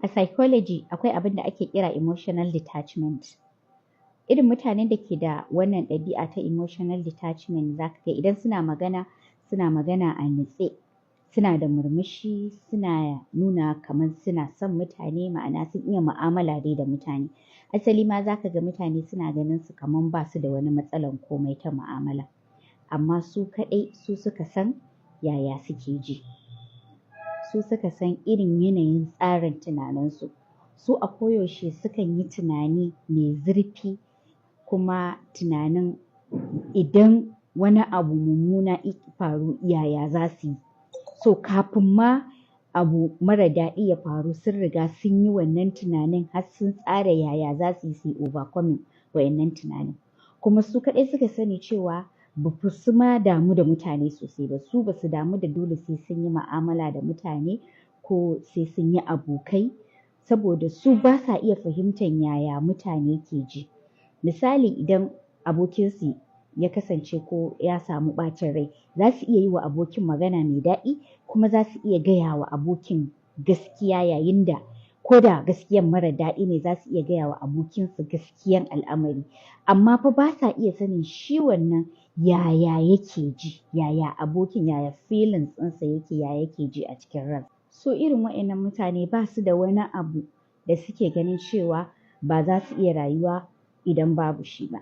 A psychology akwai abin da ake kira emotional detachment. Irin mutanen da ke da wannan ɗabi'a ta emotional detachment, za ka ga idan suna magana, suna magana a nutse, suna da murmushi, suna nuna kamar suna son mutane, ma'ana sun iya mu'amala dai da mutane. Asali ma za ka ga mutane suna ganin su kamar ba su da wani matsalan komai ta mu'amala, amma su kaɗai su suka san yaya suke ji, su suka san irin yanayin tsarin tunaninsu. Su a koyaushe sukan yi tunani mai zurfi, kuma tunanin idan wani abu mummuna ya faru, yaya za su yi. So kafin ma abu mara daɗi ya faru, sun riga sun yi wannan tunanin, har sun tsara yaya za su yi su yi overcoming wa'innan tunanin. Kuma su kaɗai suka sani cewa ba su ma damu da mutane sosai ba. Su ba su damu da dole sai sun yi mu'amala da mutane ko sai sun yi abokai, saboda su ba sa iya fahimtar yaya mutane ke ji. Misali, idan abokinsu ya kasance ko ya samu ɓacin rai, za su iya yi wa abokin magana mai daɗi, kuma za su iya gaya wa abokin gaskiya, yayin da ko da gaskiyan mara daɗi ne, za su iya gaya wa abokinsu gaskiyan al'amari. Amma fa ba sa iya sanin shi wannan yaya yake ji, yaya abokin, yaya feelings ɗinsa yake, ya yake ji a cikin ransa. So irin wa'innan mutane ba su da wani abu da suke ganin cewa ba za su iya rayuwa idan babu shi ba.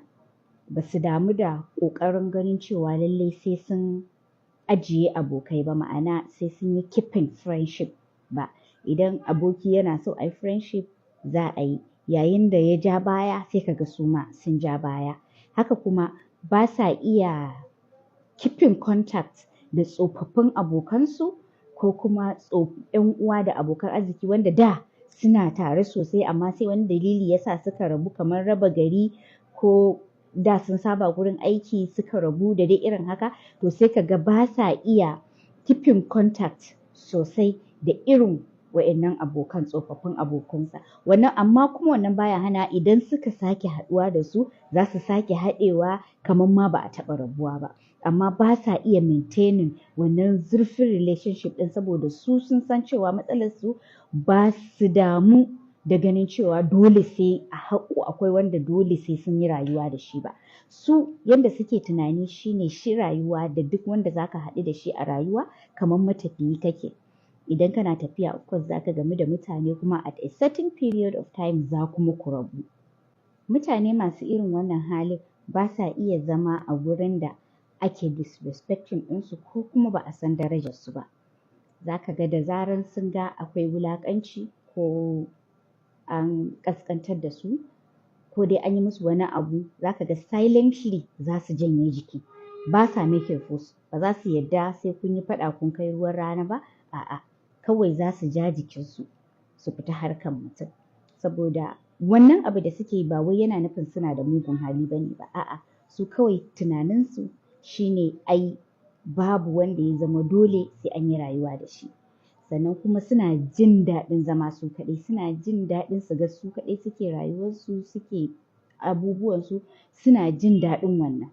Ba su damu da ƙoƙarin ganin cewa lallai sai sun ajiye abokai ba, ma'ana sai sun yi keeping friendship ba. Idan aboki yana so a yi friendship, za a yi. Yayin da ya ja baya, sai ka ga su ma sun ja baya. Haka kuma ba sa iya keeping contact da tsofaffin abokansu ko kuma ‘yan uwa da abokan arziki wanda da suna tare sosai, amma sai wani dalili ya sa suka rabu, kamar raba gari, ko da sun saba gurin aiki suka rabu, da dai irin haka. To sai ka ga ba sa iya keeping contact sosai da irin wa'innan abokan, tsofaffin abokansa wannan. Amma kuma wannan baya hana idan suka sake haɗuwa da su, za su sake haɗewa kamar ma ba a taɓa rabuwa ba. Amma ba sa iya maintaining wannan zurfin relationship ɗin, saboda su sun san cewa matsalar su, ba su damu da ganin cewa dole sai a haƙo akwai wanda dole sai sun yi rayuwa da shi ba. Su yanda suke tunani shine, shi rayuwa da duk wanda zaka haɗu da shi a rayuwa, kamar matafiyi kake. Idan kana tafiya, of course zaka gamu da mutane, kuma at a certain period of time za kuma ku rabu. Mutane masu irin wannan halin ba sa iya zama a gurin da ake disrespecting ɗinsu ko kuma ba a san darajarsu ba. Zaka ga da zaran sun ga akwai wulaƙanci ko an ƙasƙantar da su, ko dai an yi musu wani abu, zaka ga silently za su janye jiki. Ba sa making fuss, ba za su yadda sai kun yi faɗa kun kai ruwan rana ba. A'a, kawai za su ja jikinsu su fita harkan mutum, saboda wannan abu da suke yi ba wai yana nufin suna da mugun hali bane ba. A'a, su kawai tunaninsu shine ai babu wanda ya zama dole sai an yi rayuwa da shi. Sannan kuma suna jin daɗin zama su kaɗai, suna jin daɗin su ga su kaɗai suke rayuwarsu, suke abubuwansu, suna jin daɗin wannan.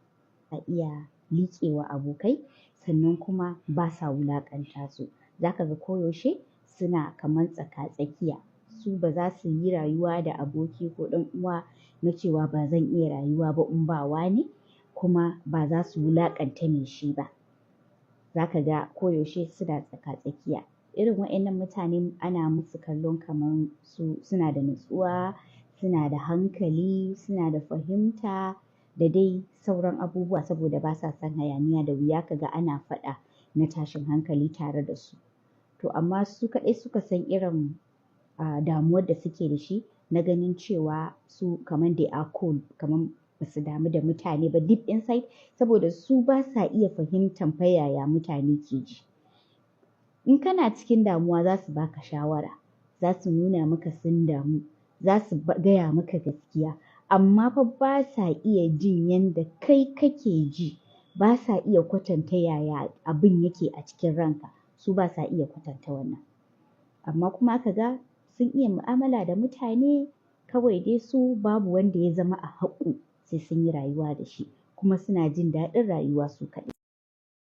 A iya liƙewa abokai, sannan kuma ba sa wulaƙanta su. Zaka ga koyaushe suna kamar tsaka-tsakiya. Su ba za su yi rayuwa da aboki ko ɗan uwa na cewa ba zan iya rayuwa ba in ba wane, kuma ba za su wulaƙanta mai shi ba. Zaka ga koyaushe suna tsaka-tsakiya. Irin wa'innan mutane ana musu kallon kaman su suna da natsuwa, suna da hankali, suna da fahimta da dai sauran abubuwa, saboda ba sa son hayaniya. Da wuya ka ga ana faɗa na tashin hankali tare da su. To amma su kaɗai suka san irin damuwar da suke da shi na ganin cewa su kaman they are cool, kaman ba su damu da mutane ba deep inside, saboda su ba sa iya fahimtan fa yaya mutane ke ji. In kana cikin damuwa, za su baka shawara, za su nuna maka sun damu, za su gaya maka gaskiya, amma fa ba sa iya jin yanda kai kake ji. Ba sa iya kwatanta yaya abin yake a cikin ranka. Su ba sa iya kwatanta wannan. Amma kuma ka ga sun iya mu'amala da mutane. Kawai dai su babu wanda ya zama a haƙƙu sai sun yi rayuwa da shi, kuma suna jin daɗin rayuwa su kaɗai.